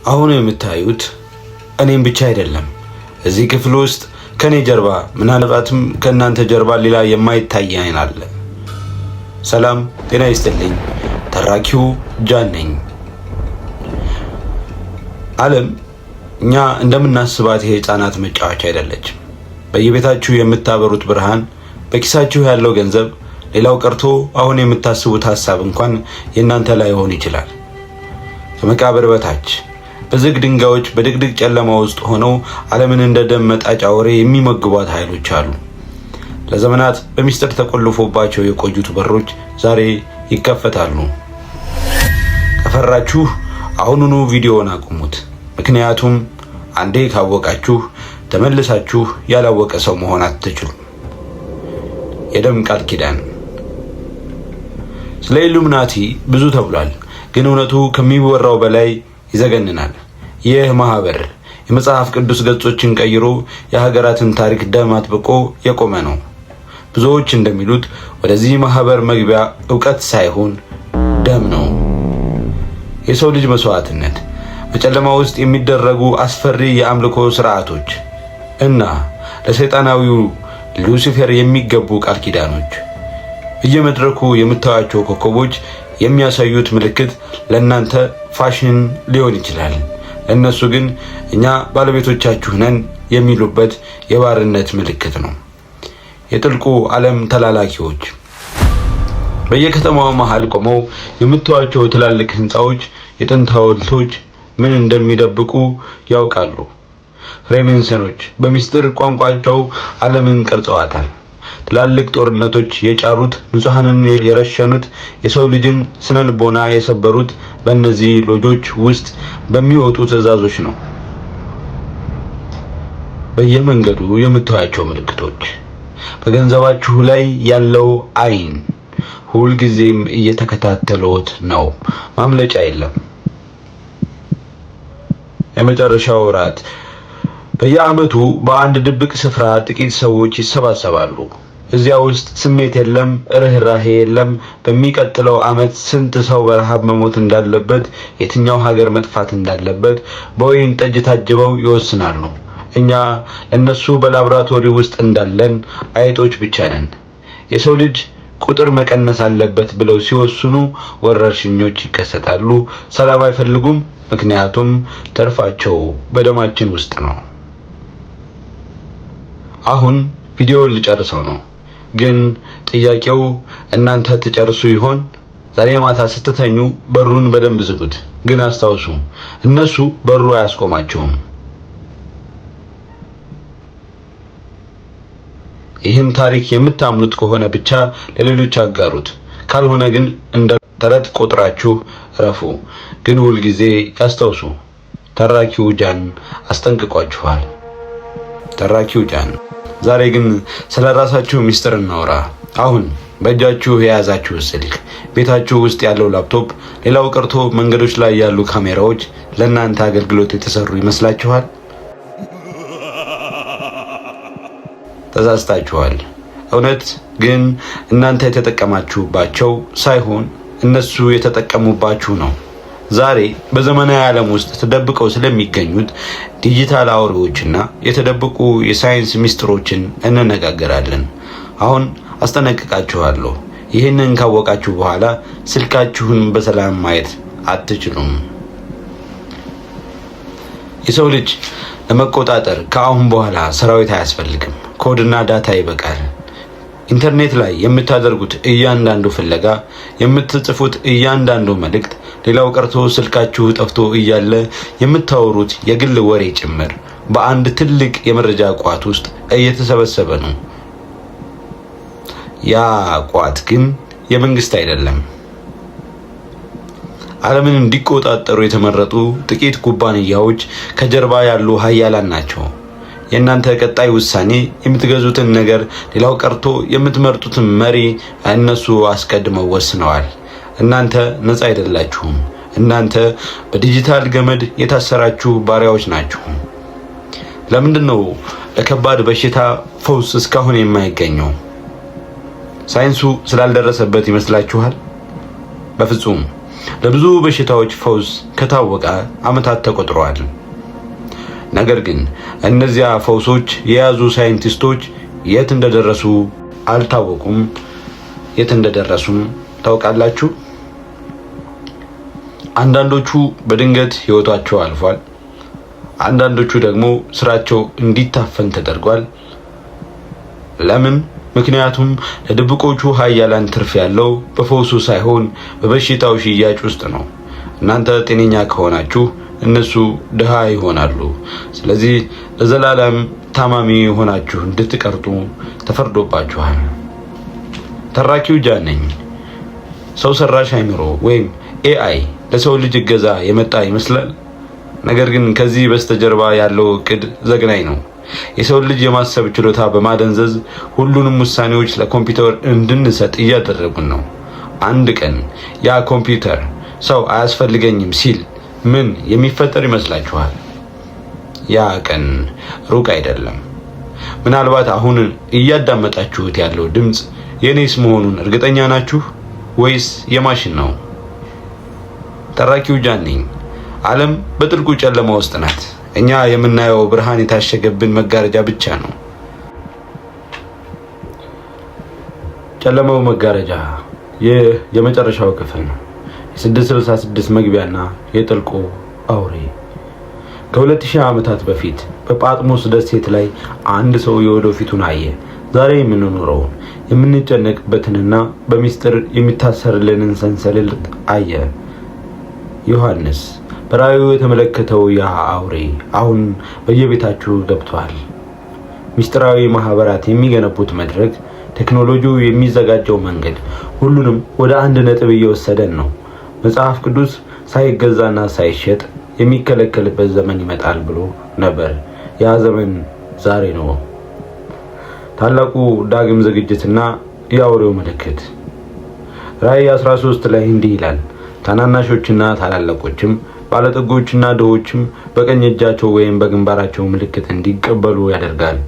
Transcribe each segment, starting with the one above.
አሁን የምታዩት እኔም ብቻ አይደለም። እዚህ ክፍል ውስጥ ከኔ ጀርባ፣ ምናልባትም ከእናንተ ጀርባ ሌላ የማይታይ አይን አለ። ሰላም ጤና ይስጥልኝ። ተራኪው ጃን ነኝ። ዓለም እኛ እንደምናስባት የህፃናት መጫወቻ አይደለችም። በየቤታችሁ የምታበሩት ብርሃን፣ በኪሳችሁ ያለው ገንዘብ፣ ሌላው ቀርቶ አሁን የምታስቡት ሀሳብ እንኳን የእናንተ ላይሆን ይችላል። ከመቃብር በታች በዝግ ድንጋዮች በድቅድቅ ጨለማ ውስጥ ሆነው ዓለምን እንደ ደም መጣጭ አውሬ የሚመግቧት ኃይሎች አሉ። ለዘመናት በሚስጥር ተቆልፎባቸው የቆዩት በሮች ዛሬ ይከፈታሉ። ከፈራችሁ አሁኑኑ ቪዲዮውን አቁሙት። ምክንያቱም አንዴ ካወቃችሁ ተመልሳችሁ ያላወቀ ሰው መሆን አትችሉም። የደም ቃል ኪዳን። ስለ ኢሉሚናቲ ብዙ ተብሏል፣ ግን እውነቱ ከሚወራው በላይ ይዘገንናል። ይህ ማህበር የመጽሐፍ ቅዱስ ገጾችን ቀይሮ የሀገራትን ታሪክ ደም አጥብቆ የቆመ ነው። ብዙዎች እንደሚሉት ወደዚህ ማህበር መግቢያ እውቀት ሳይሆን ደም ነው። የሰው ልጅ መስዋዕትነት፣ በጨለማ ውስጥ የሚደረጉ አስፈሪ የአምልኮ ስርዓቶች እና ለሰይጣናዊው ሉሲፌር የሚገቡ ቃል ኪዳኖች። በየመድረኩ የምታዩአቸው ኮከቦች የሚያሳዩት ምልክት ለእናንተ ፋሽን ሊሆን ይችላል። ለእነሱ ግን እኛ ባለቤቶቻችሁ ነን የሚሉበት የባርነት ምልክት ነው። የጥልቁ ዓለም ተላላኪዎች በየከተማው መሃል ቆመው የምታዩአቸው ትላልቅ ህንፃዎች የጥንት ሐውልቶች ምን እንደሚደብቁ ያውቃሉ። ፍሬሜንሰኖች በሚስጥር ቋንቋቸው ዓለምን ቀርጸዋታል። ትላልቅ ጦርነቶች የጫሩት፣ ንጹሐንን የረሸኑት፣ የሰው ልጅን ስነልቦና የሰበሩት በእነዚህ ሎጆች ውስጥ በሚወጡ ትዕዛዞች ነው። በየመንገዱ የምታዩአቸው ምልክቶች፣ በገንዘባችሁ ላይ ያለው አይን ሁልጊዜም እየተከታተሉት ነው። ማምለጫ የለም። የመጨረሻው እራት። በየዓመቱ በአንድ ድብቅ ስፍራ ጥቂት ሰዎች ይሰባሰባሉ። እዚያ ውስጥ ስሜት የለም፣ ርህራሄ የለም። በሚቀጥለው ዓመት ስንት ሰው በረሃብ መሞት እንዳለበት፣ የትኛው ሀገር መጥፋት እንዳለበት በወይን ጠጅ ታጅበው ይወስናሉ። እኛ ለእነሱ በላብራቶሪ ውስጥ እንዳለን አይጦች ብቻ ነን። የሰው ልጅ ቁጥር መቀነስ አለበት ብለው ሲወስኑ ወረርሽኞች ይከሰታሉ። ሰላም አይፈልጉም፣ ምክንያቱም ተርፋቸው በደማችን ውስጥ ነው። አሁን ቪዲዮውን ልጨርሰው ነው፣ ግን ጥያቄው እናንተ ትጨርሱ ይሆን? ዛሬ ማታ ስትተኙ በሩን በደንብ ዝጉት። ግን አስታውሱ፣ እነሱ በሩ አያስቆማቸውም። ይህን ታሪክ የምታምኑት ከሆነ ብቻ ለሌሎች አጋሩት። ካልሆነ ግን እንደ ተረት ቆጥራችሁ ረፉ። ግን ሁልጊዜ ያስታውሱ፣ ተራኪው ጃን አስጠንቅቋችኋል። ተራኪው ጃን። ዛሬ ግን ስለ ራሳችሁ ሚስጥር እናውራ። አሁን በእጃችሁ የያዛችሁ ስልክ፣ ቤታችሁ ውስጥ ያለው ላፕቶፕ፣ ሌላው ቀርቶ መንገዶች ላይ ያሉ ካሜራዎች ለእናንተ አገልግሎት የተሰሩ ይመስላችኋል? ተሳስታችኋል። እውነት ግን እናንተ የተጠቀማችሁባቸው ሳይሆን እነሱ የተጠቀሙባችሁ ነው። ዛሬ በዘመናዊ ዓለም ውስጥ ተደብቀው ስለሚገኙት ዲጂታል አውሬዎችና የተደበቁ የሳይንስ ሚስጥሮችን እንነጋገራለን። አሁን አስጠነቅቃችኋለሁ። ይህንን ካወቃችሁ በኋላ ስልካችሁን በሰላም ማየት አትችሉም። የሰው ልጅ ለመቆጣጠር ከአሁን በኋላ ሰራዊት አያስፈልግም። ኮድና data ይበቃል። ኢንተርኔት ላይ የምታደርጉት እያንዳንዱ ፍለጋ፣ የምትጽፉት እያንዳንዱ መልእክት፣ ሌላው ቀርቶ ስልካችሁ ጠፍቶ እያለ የምታወሩት የግል ወሬ ጭምር በአንድ ትልቅ የመረጃ ቋት ውስጥ እየተሰበሰበ ነው። ያ ቋት ግን የመንግስት አይደለም። ዓለምን እንዲቆጣጠሩ የተመረጡ ጥቂት ኩባንያዎች ከጀርባ ያሉ ሀያላን ናቸው። የእናንተ ቀጣይ ውሳኔ፣ የምትገዙትን ነገር፣ ሌላው ቀርቶ የምትመርጡትን መሪ እነሱ አስቀድመው ወስነዋል። እናንተ ነፃ አይደላችሁም። እናንተ በዲጂታል ገመድ የታሰራችሁ ባሪያዎች ናችሁ። ለምንድን ነው ለከባድ በሽታ ፈውስ እስካሁን የማይገኘው? ሳይንሱ ስላልደረሰበት ይመስላችኋል? በፍጹም። ለብዙ በሽታዎች ፈውስ ከታወቀ ዓመታት ተቆጥረዋል። ነገር ግን እነዚያ ፈውሶች የያዙ ሳይንቲስቶች የት እንደደረሱ አልታወቁም። የት እንደደረሱም ታውቃላችሁ? አንዳንዶቹ በድንገት ሕይወታቸው አልፏል። አንዳንዶቹ ደግሞ ስራቸው እንዲታፈን ተደርጓል። ለምን? ምክንያቱም ለድብቆቹ ሀያላን ትርፍ ያለው በፈውሱ ሳይሆን በበሽታው ሽያጭ ውስጥ ነው። እናንተ ጤነኛ ከሆናችሁ እነሱ ድሃ ይሆናሉ። ስለዚህ ለዘላለም ታማሚ ሆናችሁ እንድትቀርጡ ተፈርዶባችኋል። ተራኪው ጃን ነኝ። ሰው ሰራሽ አይምሮ ወይም AI ለሰው ልጅ እገዛ የመጣ ይመስላል። ነገር ግን ከዚህ በስተጀርባ ያለው እቅድ ዘግናኝ ነው። የሰው ልጅ የማሰብ ችሎታ በማደንዘዝ ሁሉንም ውሳኔዎች ለኮምፒውተር እንድንሰጥ እያደረጉን ነው። አንድ ቀን ያ ኮምፒውተር ሰው አያስፈልገኝም ሲል ምን የሚፈጠር ይመስላችኋል? ያ ቀን ሩቅ አይደለም። ምናልባት አሁን እያዳመጣችሁት ያለው ድምፅ የኔስ መሆኑን እርግጠኛ ናችሁ ወይስ የማሽን ነው? ተራኪው ጃን ነኝ። ዓለም በጥልቁ ጨለማ ውስጥ ናት። እኛ የምናየው ብርሃን የታሸገብን መጋረጃ ብቻ ነው። ጨለማው መጋረጃ፣ ይህ የመጨረሻው ክፍል ነው። የ666 መግቢያና የጥልቁ አውሬ። ከ2000 ዓመታት በፊት በጳጥሞስ ደሴት ላይ አንድ ሰው የወደፊቱን አየ። ዛሬ የምንኖረውን፣ የምንጨነቅበትንና በሚስጥር የሚታሰርልንን ሰንሰለት አየ። ዮሐንስ በራእዩ የተመለከተው ያ አውሬ አሁን በየቤታችሁ ገብቷል። ሚስጥራዊ ማህበራት የሚገነቡት መድረክ፣ ቴክኖሎጂው የሚዘጋጀው መንገድ ሁሉንም ወደ አንድ ነጥብ እየወሰደን ነው። መጽሐፍ ቅዱስ ሳይገዛና ሳይሸጥ የሚከለከልበት ዘመን ይመጣል ብሎ ነበር። ያ ዘመን ዛሬ ነው። ታላቁ ዳግም ዝግጅትና የአውሬው ምልክት። ራእይ 13 ላይ እንዲህ ይላል፣ ታናናሾችና ታላላቆችም፣ ባለጠጎችና ድሆችም በቀኝ እጃቸው ወይም በግንባራቸው ምልክት እንዲቀበሉ ያደርጋል።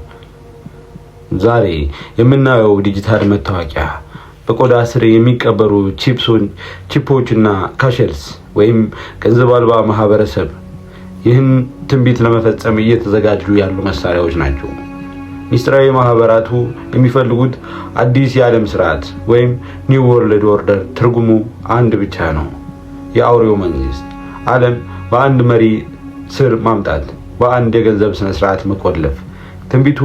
ዛሬ የምናየው ዲጂታል መታወቂያ፣ በቆዳ ስር የሚቀበሩ ቺፖችና cashless ወይም ገንዘብ አልባ ማህበረሰብ ይህን ትንቢት ለመፈጸም እየተዘጋጁ ያሉ መሳሪያዎች ናቸው። ሚስጥራዊ ማህበራቱ የሚፈልጉት አዲስ የዓለም ስርዓት ወይም New World Order ትርጉሙ አንድ ብቻ ነው። የአውሬው መንግስት፣ ዓለም በአንድ መሪ ስር ማምጣት፣ በአንድ የገንዘብ ስነ ስርዓት መቆለፍ። ትንቢቱ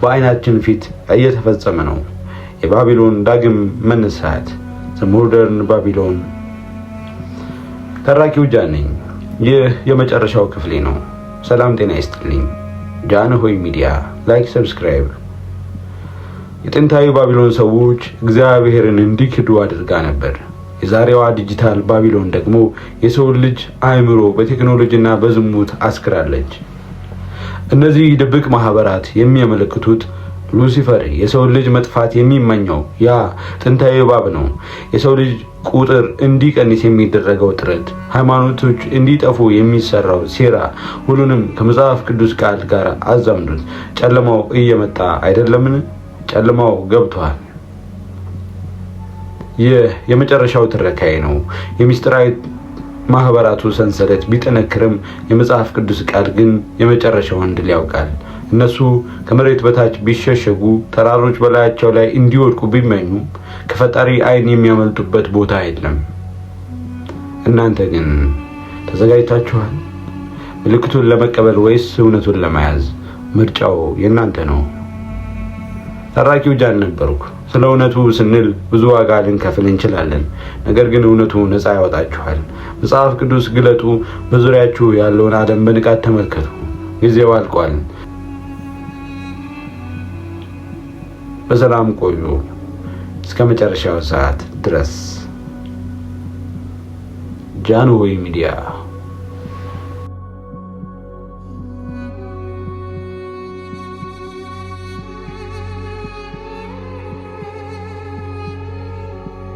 በአይናችን ፊት እየተፈጸመ ነው። የባቢሎን ዳግም መነሳት፣ modern Babylon። ተራኪው ጃን ነኝ። ይህ የመጨረሻው ክፍሌ ነው። ሰላም ጤና ይስጥልኝ። ጃን ሆይ ሚዲያ like፣ subscribe። የጥንታዊ ባቢሎን ሰዎች እግዚአብሔርን እንዲክዱ አድርጋ ነበር። የዛሬዋ ዲጂታል ባቢሎን ደግሞ የሰውን ልጅ አእምሮ በቴክኖሎጂና በዝሙት አስክራለች። እነዚህ ድብቅ ማህበራት የሚያመለክቱት ሉሲፈር፣ የሰው ልጅ መጥፋት የሚመኘው ያ ጥንታዊ እባብ ነው። የሰው ልጅ ቁጥር እንዲቀንስ የሚደረገው ጥረት፣ ሃይማኖቶች እንዲጠፉ የሚሰራው ሴራ፣ ሁሉንም ከመጽሐፍ ቅዱስ ቃል ጋር አዛምዱት። ጨለማው እየመጣ አይደለምን? ጨለማው ገብቷል። ይህ የመጨረሻው ትረካዬ ነው። የሚስጥራዊ ማህበራቱ ሰንሰለት ቢጠነክርም የመጽሐፍ ቅዱስ ቃል ግን የመጨረሻውን ድል ያውቃል። እነሱ ከመሬት በታች ቢሸሸጉ፣ ተራሮች በላያቸው ላይ እንዲወድቁ ቢመኙ ከፈጣሪ ዓይን የሚያመልጡበት ቦታ የለም። እናንተ ግን ተዘጋጅታችኋል? ምልክቱን ለመቀበል ወይስ እውነቱን ለመያዝ? ምርጫው የእናንተ ነው። ተራኪው ጃን ነበርኩ። ስለ እውነቱ ስንል ብዙ ዋጋ ልንከፍል እንችላለን። ነገር ግን እውነቱ ነፃ ያወጣችኋል። መጽሐፍ ቅዱስ ግለጡ። በዙሪያችሁ ያለውን ዓለም በንቃት ተመልከቱ። ጊዜው አልቋል። በሰላም ቆዩ። እስከ መጨረሻው ሰዓት ድረስ። ጃንሆይ ሚዲያ።